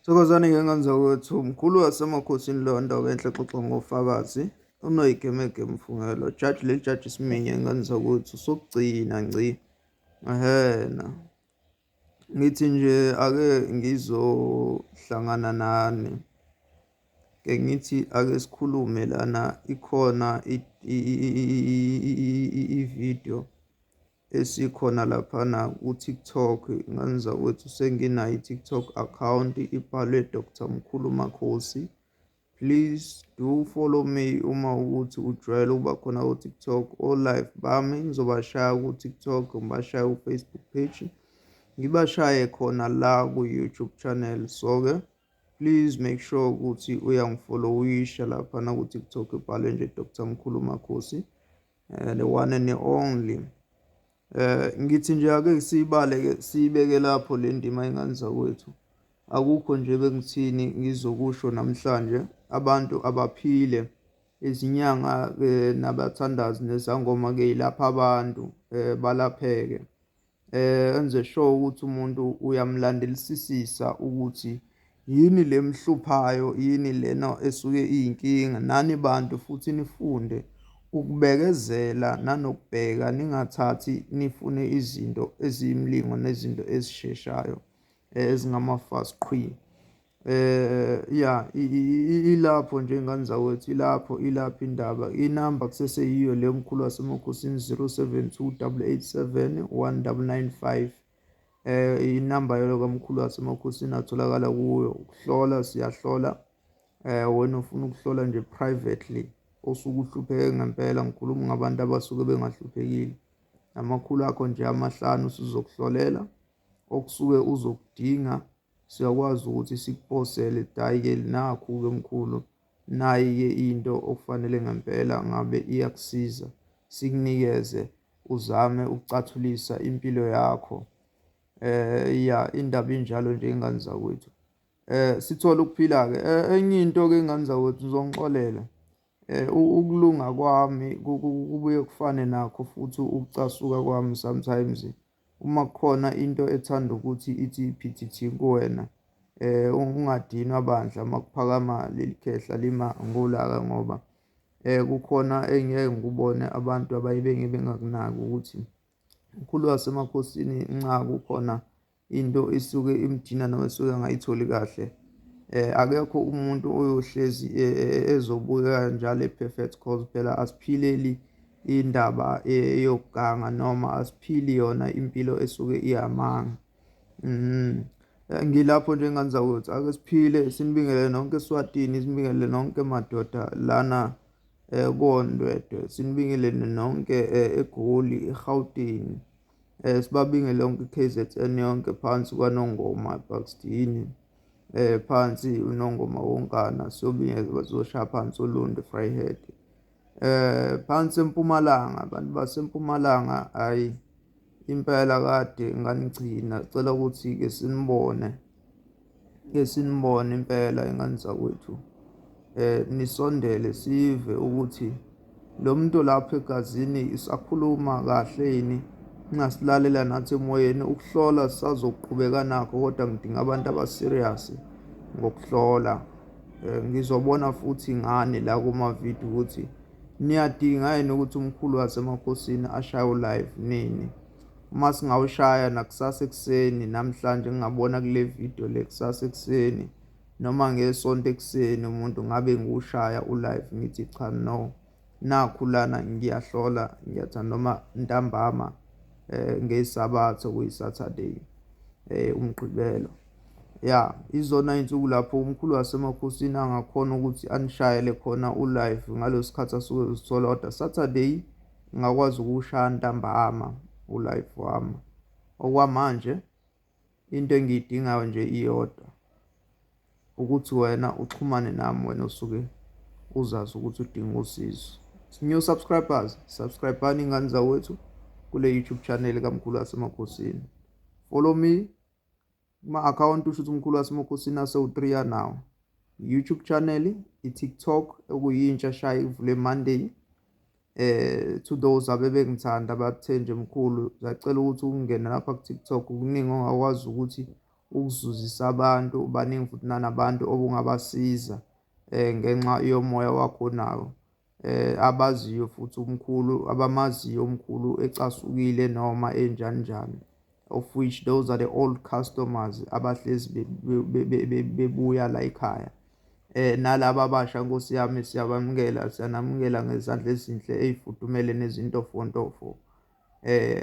Thokozani-ke ngane zakwethu, mkhulu wasemakhosini lo ndaba enhle xoxa ngofakazi unoyigemege mfungelo jaji leli jaji isiminya ngane zakwethu sokugcina ngci ehena ngithi nje ake ngizohlangana nani ke ngithi ake sikhulume lana ikhona i-video esikhona laphana ku-TikTok ngane zakwethu senginayo i-TikTok account ibhalwe Dr Mkhulu Makhosi. Please do follow me uma ukuthi ujwayele ukuba khona ku-TikTok o-live bami ngizobashaya ku-TikTok ngibashaye ku-Facebook page ngibashaye khona la ku-YouTube channel. So-ke please make sure ukuthi uyangifollowisha laphana ku-TikTok ibhalwe nje Dr Mkhulu Makhosi. The one and the only. Ngithi nje ake siyibale ke siyibeke lapho le ndima ingane zakwethu. Akukho nje bengithini ngizokusho namhlanje abantu abaphile izinyanga ke nabathandazi nezangoma ke yilapha abantu balapheke. Enze sure ukuthi umuntu uyamlandelisisisa ukuthi yini le mhluphayo yini lena esuke iyinkinga nani bantu futhi nifunde ukubekezela nanokubheka ningathathi nifune izinto eziyimlingo nezinto ezisheshayo ezingama-fast qhwi. Ya ilapho nje ngane zakwethu ilapho ilapho indaba inamba kuseseyiyo le mkhulu wasemakhosini 072 887 1995 inamba yalo kamkhulu wasemakhosini atholakala kuyo ukuhlola siyahlola wena ufuna ukuhlola nje privately osuke uhlupheke ngempela ngikhuluma ngabantu abasuke bengahluphekile amakhulu akho nje amahlanu sizokuhlolela okusuke uzokudinga siyakwazi ukuthi sikuposele hhayi-ke nakhu-ke mkhulu nayi-ke into okufanele ngempela ngabe iyakusiza sikunikeze uzame ukucathulisa impilo yakho. Ya indaba injalo nje ingane zakwethu. Sithole ukuphila-ke. Enye into-ke ingane zakwethu nizongixolela ukulunga kwami kubuye kufane nakho futhi ukucasuka kwami sometimes. Uma kukhona into ethanda ukuthi ithi phithithi kuwena ungadinwa bandla uma kuphakama leli khehla lima ngolaka ngoba kukhona engiyeke ngikubone abantu abaye bengeke bengakunaki ukuthi mkhulu wasemakhosini nxa kukhona into isuke imdina noma esuke angayitholi kahle akekho umuntu oyohlezi ezobukeka njalo e-perfect cause phela asiphileli indaba eyokuganga noma asiphili yona impilo esuke iyamanga. Ngilapho nje ngane zakwethu ake siphile sinibingelele nonke eSwatini sinibingelele nonke madoda lana koNdwedwe sinibingelele nonke eGoli eGauteng. Sibabinge lonke i-KZN yonke phansi kwaNongoma Buxton phansi uNongoma wonkana siyobinge bazoshaya phansi uLundi Vryheid phansi eMpumalanga abantu baseMpumalanga hayi impela kade nganigcina cela ukuthi ke sinibone ke sinibone impela ingane zakwethu nisondele sive ukuthi lo muntu lapha egazini isakhuluma kahle yini ningasilalela nathi emoyeni ukuhlola sisazoqhubeka nakho kodwa ngidinga abantu aba-serious ngokuhlola. Ngizobona futhi ngani la kuma-video ukuthi niyadinga yini ukuthi umkhulu wasemakhosini ashaye u-live nini. Uma singawushaya nakusasa ekuseni namhlanje ngingabona kule video le kusasa ekuseni noma ngesonto ekuseni umuntu ngabe ngiwushaya u-live ngithi cha no nakhu lana ngiyahlola ngiyathanda noma ntambama ngesabatha okuyi-Saturday umgqibelo. Ya izona iy'nsuku lapho umkhulu wasemakhosini angakhona ukuthi anishayele khona u-live ngaleso sikhathi asuke ezithola kodwa Saturday ngingakwazi ukuwushaya ntambama u-live wami. Okwamanje into engiyidingayo nje iyodwa ukuthi wena uxhumane nami wena osuke uzazi ukuthi udinga usizo. New subscribers, subscribe-ani ingane zakwethu kule YouTube channel kaMkhulu waseMakhosini. Follow me kuma-akhawunti usho ukuthi umkhulu wasemakhosini asewu-3 now. YouTube channel, i-TikTok okuyintsha shaya ivule Monday. To those abebengithanda bathe nje mkhulu ngiyacela ukuthi ungene lapha ku-TikTok kuningi ongakwazi ukuthi. ukuzuzisa abantu, baningi futhi nanabantu obungabasiza ngenxa yomoya wakho onawo. Abaziyo futhi umkhulu, abamaziyo umkhulu ecasukile noma enjani njani, of which those are the old customers abahlezi bebuya la ekhaya. Nalaba abasha, Nkosi yami, siyabamukela, siyanamukela ngezandla ezinhle ey'fudumele nezintofontofo,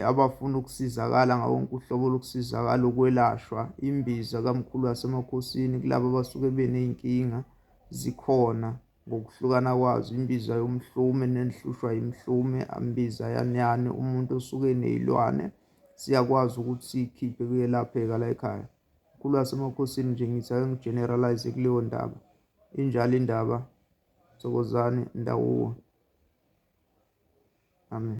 abafuna ukusizakala ngawo wonke uhlobo lokusizakala, ukwelashwa, imbiza kamkhulu wasemakhosini kulabo abasuke beney'nkinga zikhona ngokuhlukana kwazo, imbiza yomhlume nenihlushwa imhlume, imbiza yani yani, umuntu osuke eney'lwane siyakwazi ukuthi siyikhiphe, kuyelapheka la ekhaya. Mkhulu wasemakhosini nje, ngithi ake ngi-generalize kuleyo ndaba. Injalo indaba. Thokozani ndawuwe. Amen.